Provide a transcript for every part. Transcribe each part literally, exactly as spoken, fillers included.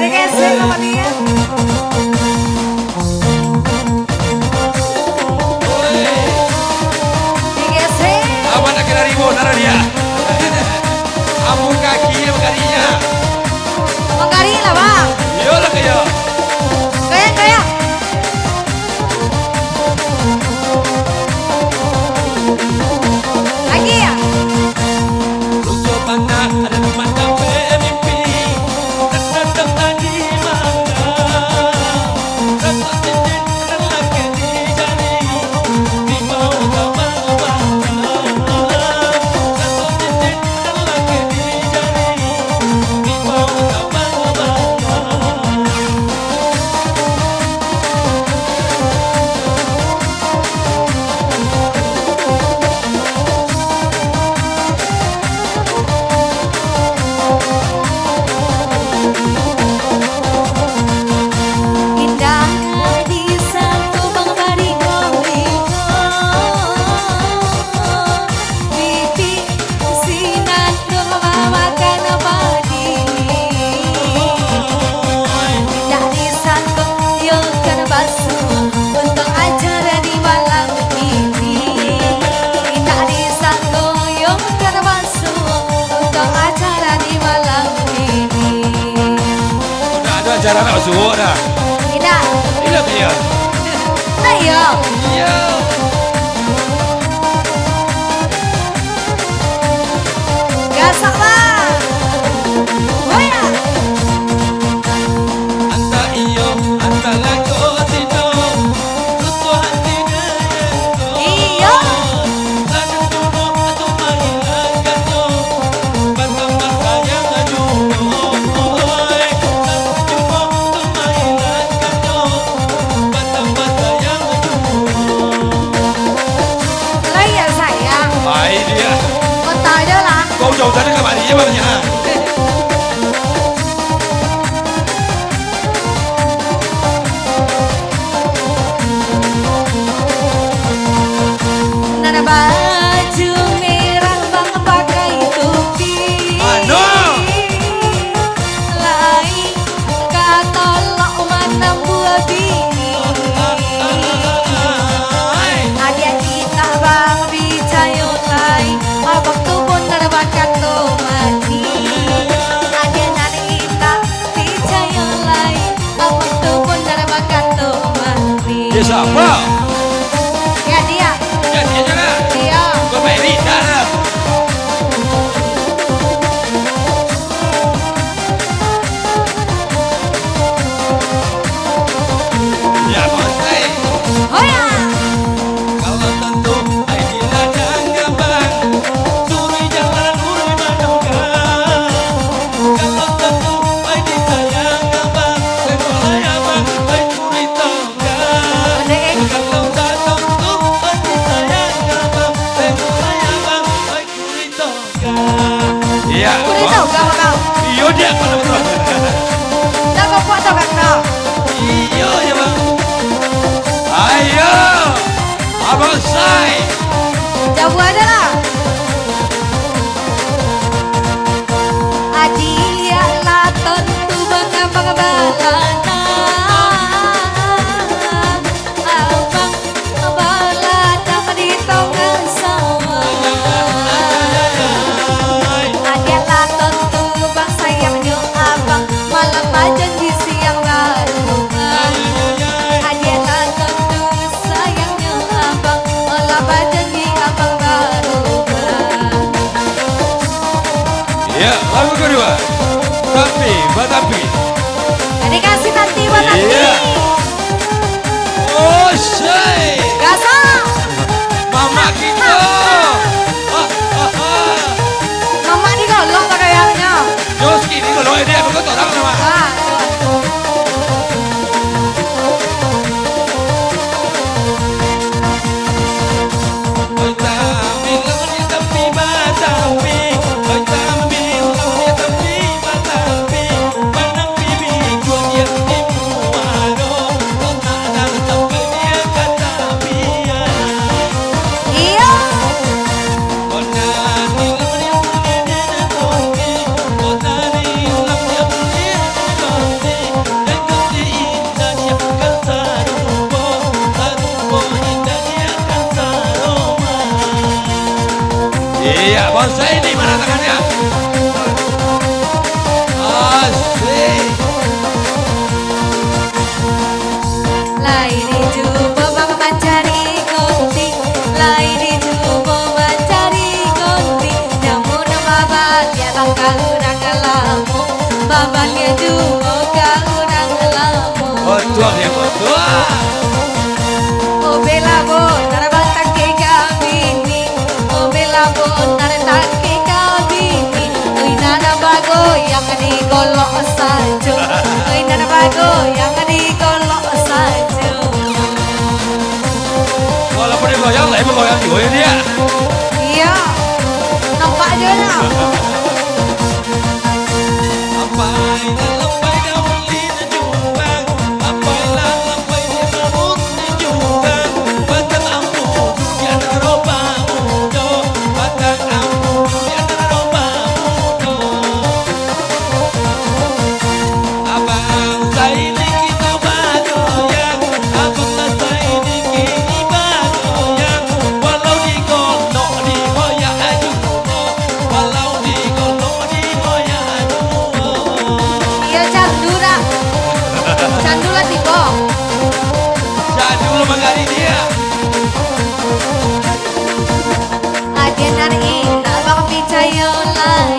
Digesek sama dia. Digesek. Abang nak kena ribut, nara dia. Ampun kaki dia manggarik nyo. Manggarik lah, Bang. Iyolah, kayo. Goyang, goyang. Lagi ya? Indak disangko bang barigo-rigo, pipi sinan tu mamakan padi. Indak disangko yo kan basuo, untuang acara di malam ini. Indak disangko yo kan basuo, untuang acara di malam ini. Dah ado acara nak basuo dah. Indak. Indak, iyo. Nah, iyo. Iyo. Gasak, Bang. Hoya. Antah iyo, antah lago tino, rusuah ati dek ko. Iyo. Tanang duno tu mailangannyo, batambah sayang juo, oi. Tanang duno tu mailangannyo, batambah sayang juo. Lah iyo, sayang. Baik dia. Kota aja lah. Kau jauh tadi kamari ya, Bang, ya? Nan baju merah bang pakai topi. Mano? Lai katolok manambuah bini. Adiak titah bang picayo lai, abang tu pun nan bakato mati. Adiak nan titah picayo lai, abang tu pun nan bakato mati. Ya, sapa? Ya, dia. Ya, dia je lah. Dia. Kau main lidah lah. Ya, bonsai. Hoya. Kalau tantu, ai di ladang gabang, suruh jalan, suruh manunggang. Kalau tantu, ai di sayang abang, tengoklah abang, ai kurito. Iyo, kurito, Bang. Bang, Bang. Iyo, dia, Bang. Dah kau buat tau, Bang, tau. Iyo, ya, Bang. Ayo, Abang Sai. Jauah aja lah. Adiak lah tantu bangabang balana. Abang baladang di tongah sawah. Adiak lah tantu bang sayangnyo abang, malah bajanji siang barubah. Adiak lah tantu sayangnyo abang, malah bajanji abang barubah. Ya, lagu kedua. Tapi, batapi. Dikasih Tati buat Tati. Iya. Oh, say. Gasak. Mamak kito. Mamak ni golok pakaiannyo. Yo, segini golok ini, aku kau tolong nama. Ah, Zaini, mana tangannya? Asik. Lai dicubo bang mancari gunting, lai dicubo mancari gunting, namun babaliak bang ka urang lamo, babaliak juo ka urang lamo. Betul, ya, betul. Oh, bela bonar bang takik ka bini. Oh, bela bonar takik ka bini. Oi, nan bagoyang di golok sajo. Oi, nan bagoyang di golok sajo. Walaupun digoyang, tapi bagoyang juo, ya, Diak? Iyo. Nampak juo, nah. Apai nan lambai daun lin juang, apai nan lambai di parut juang, batang ambu di antaro pamudo, batang ambu di antaro pamudo. Abang Zaini kito bagoyang, Abang Zaini kini bagoyang, walau di golok di boyak juo, walau di golok di boyak juo. Iyo, candu dah. Candu lah tibo. Candu lah manggali dia. Adian nan indak bang picayo lai,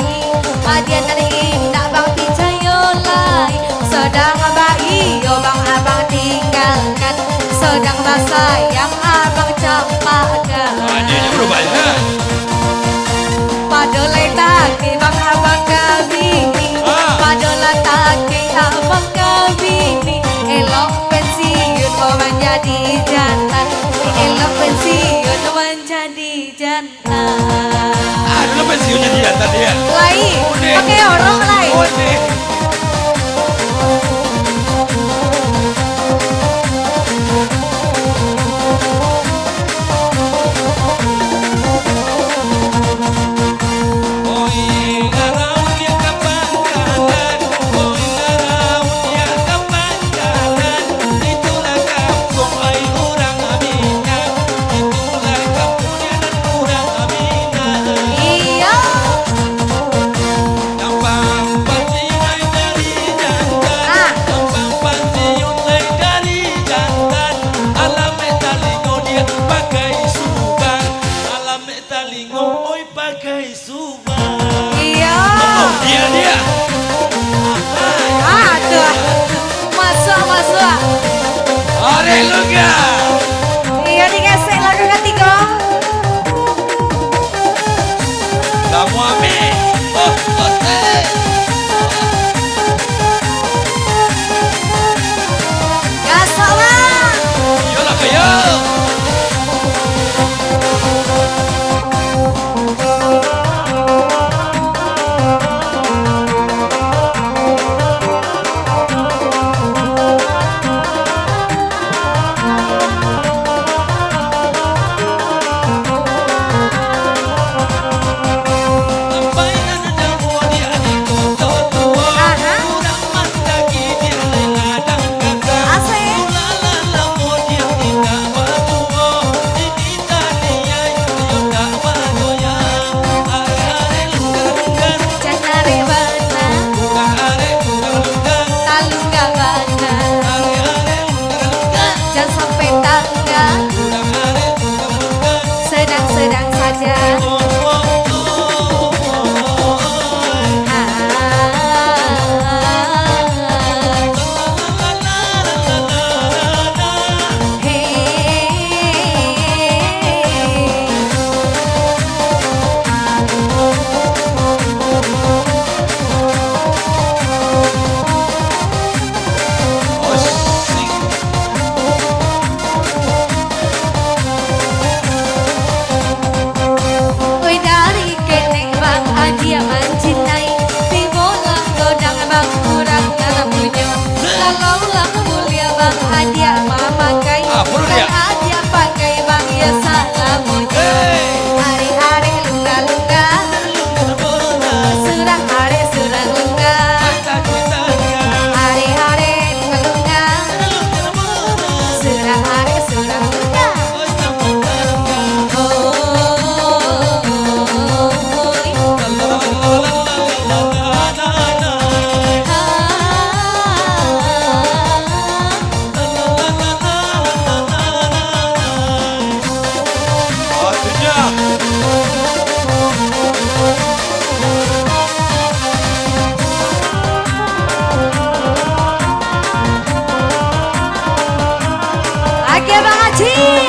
adian nan indak bang picayo lai. Sadang baiyo bang abang tinggalkan, sadang basayang abang campakkan. Adian nyo baru banyak. Pado lai takik bang abang ka bini, ah, pado lah takik abang ka bini. Elok pensiun bang manjadi jantan, elok pensiun bang manjadi jantan. Ah, dulu pensiun jadi jantan dia. Lai, pakai orok, lai. Unik. Oi, ngarau dia ka pangkalan, oi, ngarau dia ka pangkalan. Itulah kampuang ai urang Minang, itulah kampuang nan urang Minang. Iyo. Nambang pansiun lai dari jantan, ah, nambang pansiun lai dari jantan. Alamek talingo dia pakai subang, alamek talingo oi pakai subang. Iyo. Oh, iya dia. Aduh. Masuak, masuak. Haleluya. Iyo, digesek lagu katigo. Kamu ambil. Oh, oh, eh. Gasok, Bang. Iyolah, kayo. Cik.